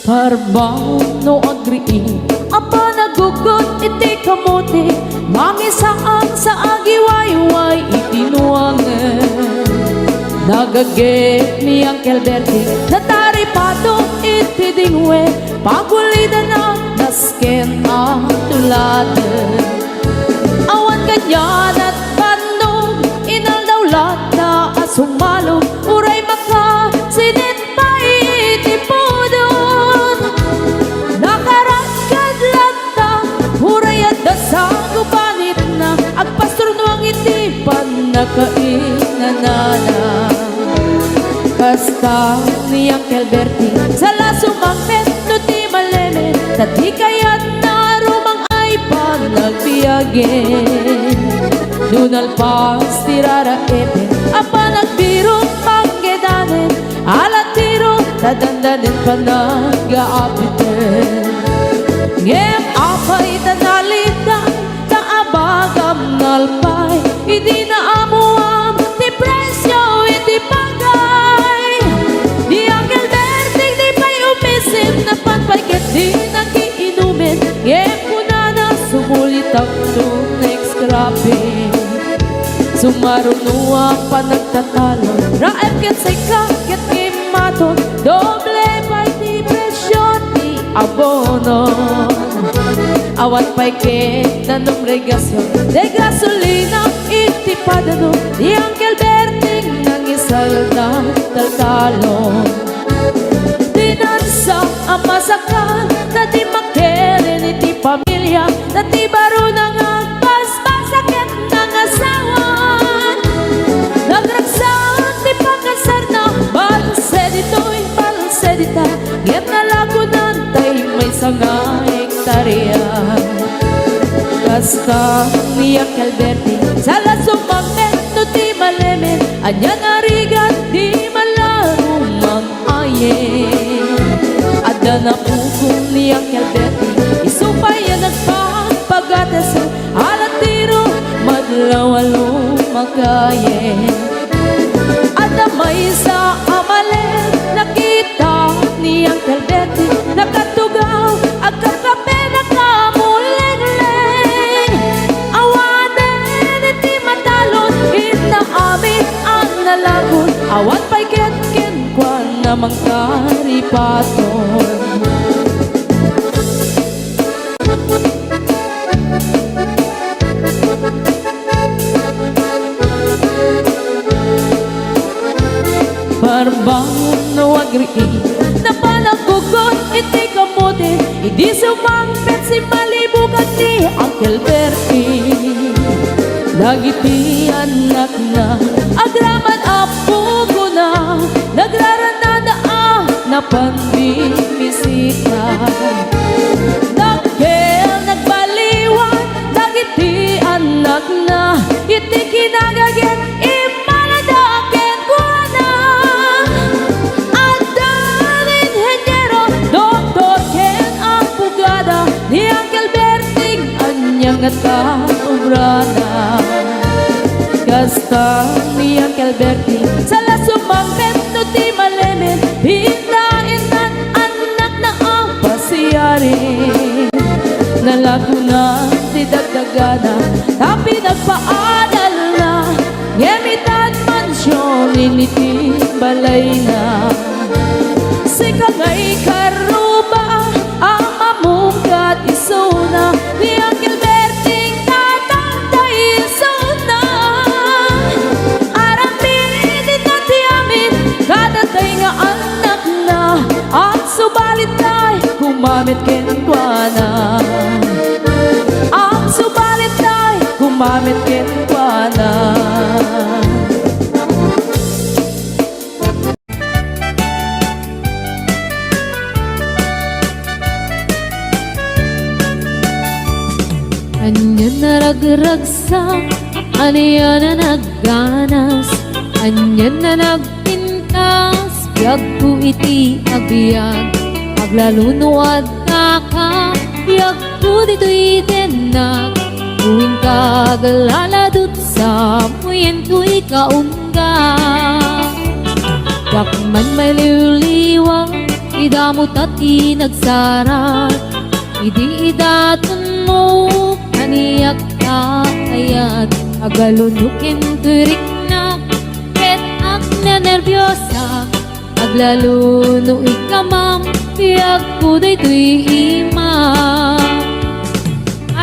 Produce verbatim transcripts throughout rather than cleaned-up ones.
Parban no agriing a panaggugot iti kamote, mangisaan sa agiwayway iti nuangen. Nagaget ni Uncle Bertie, nataripato iti dingwe, pagulidana nasken a tulaten. Awan kanian a bannog, inaldaw latta a sumalo, uray makasinit pay iti pudot. Nakaragkad latta, uray adda sango panitna, agpasturnuang iti pannakainanana. Kasta ni Uncle Bertie, sala sumangpet no ti malemen, ta di kayatna rumang-ay panagbiagen. No nalpas ti raraepen a panagbirok panggedanen, alatiro ta dandanen panagaapiten. Ngem apay ta nalintang ta abagam nalpay, idi naammoam ti presio iti pagay. Ni Uncle Berting di pay umisim, napan pay ket di nakiinumen, ngem kunana, sumulitakto next cropping. Sumaruno a panagtatalo, raep ket sika ket ngimmaton, doble pay ti presio ti abono. Awan pay ket nanumregasion, de gasolina iti padano, ni Uncle Berting nangisalda taltalon. Dinansa a masakal, ta di makiren iti pamilia, ta ti barona nga agpaspasak ket nangasawan. Nagragsak ti pakasarna, balse ditoy, balse dita, ngem nalagunan tay maysa nga hektaria. Kasta ni Uncle Bertie, sala sumangpet no ti malemen, ania nga rigat di malaru mang-ayen. Adda napukaw ni Uncle Bertie, isu pay a nagpagpagates, alatiro madlaw a lumakayen. Adda maysa a malem, nakita ni Uncle Bertie, nakatugaw, agkakape, nakamulengleng. Awanen iti matalon, inna amin a nalagon, awan pay ket kenkuana mangkaripaton. Parban no agriing, napanaggugot iti kamote, idi sumangpet simmalibugan ni Uncle Berting. Dagiti annakna, agraman a pugona, nagrarannada a napan bimisita. Dakkel nagbaliwan dagiti annakna, iti kinagaget immalada kenkuana. Adda ni inheniero, doktor ken abogada, ni Uncle Berting ania ngata obrana. Kasta ni Uncle Berting, sala sumangpet no ti malemen, pinta intan annakna a pasiaren. Nalagonan ti dagdagana, ta pinagpaadalna, ngem itan mansion iti balayna. Sika ngay karuba a mamungkat isuna, ni Uncle Berting tatangtay isuna. Aramidna ti amin, kadatay nga annakna, agsubalit tay kumamet kenkuana. Agsubalit tay kumamet kenkuana. Ania naragragsak, ania nanagganas, ania nanagpintas, biagko iti agbiag. Aglalo no adda ka, biagko ditoy dennak. Uwingka aglaladut sa muyentoy kaungga. Dakman mailiwliwa Ida mo ta ti nagsara, idi idaton mo, aniak ta kayat, aglalo no ken toy riknak, ket agnenerbiosak, aglalo no ikkamam, biagko daytoy ima.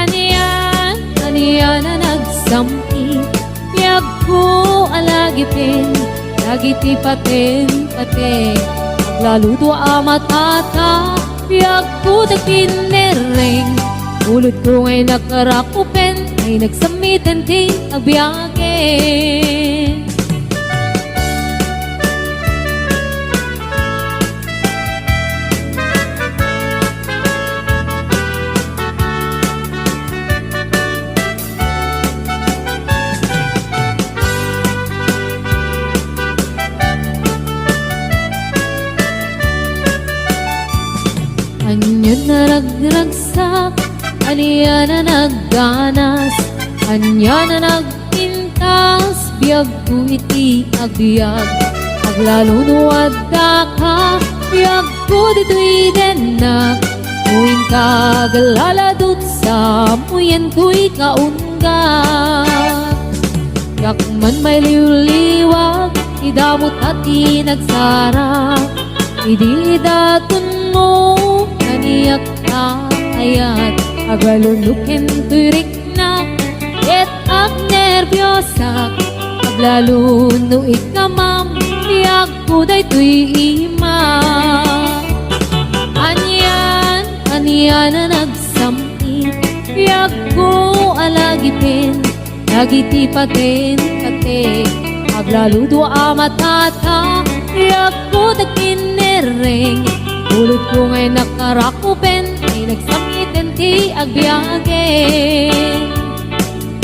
Anian, anian a nagsam-it, biagko a lagipen, dagiti paten-pateng, aglaludo a matata, biagko dagiti nerreng, ulodko nga inakarakupen, ay nagsammiten ti agbiagen. Ania a nagragsak, ania a nagganas, ania a nagpintas, biagko iti agbiag. Aglalo no addaka, biagko ditoy dennak. No inka aglaladot, samuyenkoy kaunggat. Diak man mailiwliwag, ida mo ta ti nagsara. Idi idaton mo, aniak ta kayat, aglalo no ken toy riknak, ket agnerbiosak, aglalo no ikkamam, biagko daytoy ima. Anian, anian a nagsam-it, biagko a lagipen, dagiti paten-pateng, aglaludo a matata, biagko dagiti nerreng, ulodko nga inakarakupen, ay nagsammiten ti agbiagen.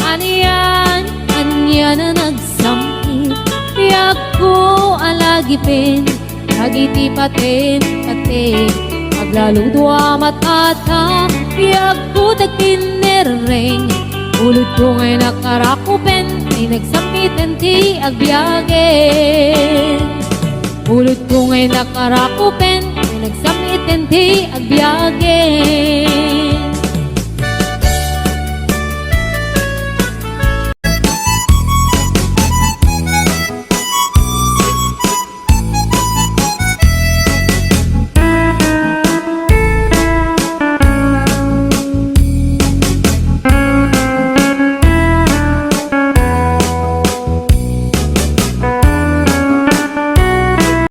Anian, anian a nagsam-it, biagko a lagipen, dagiti paten-pateng, aglaludo a matata, biagko dagiti nerreng, ulodko nga inakarakupen, ay nagsammiten ti agbiagen. Ulodko nga inakarakupen, ay nagsammiten ti agbiagen.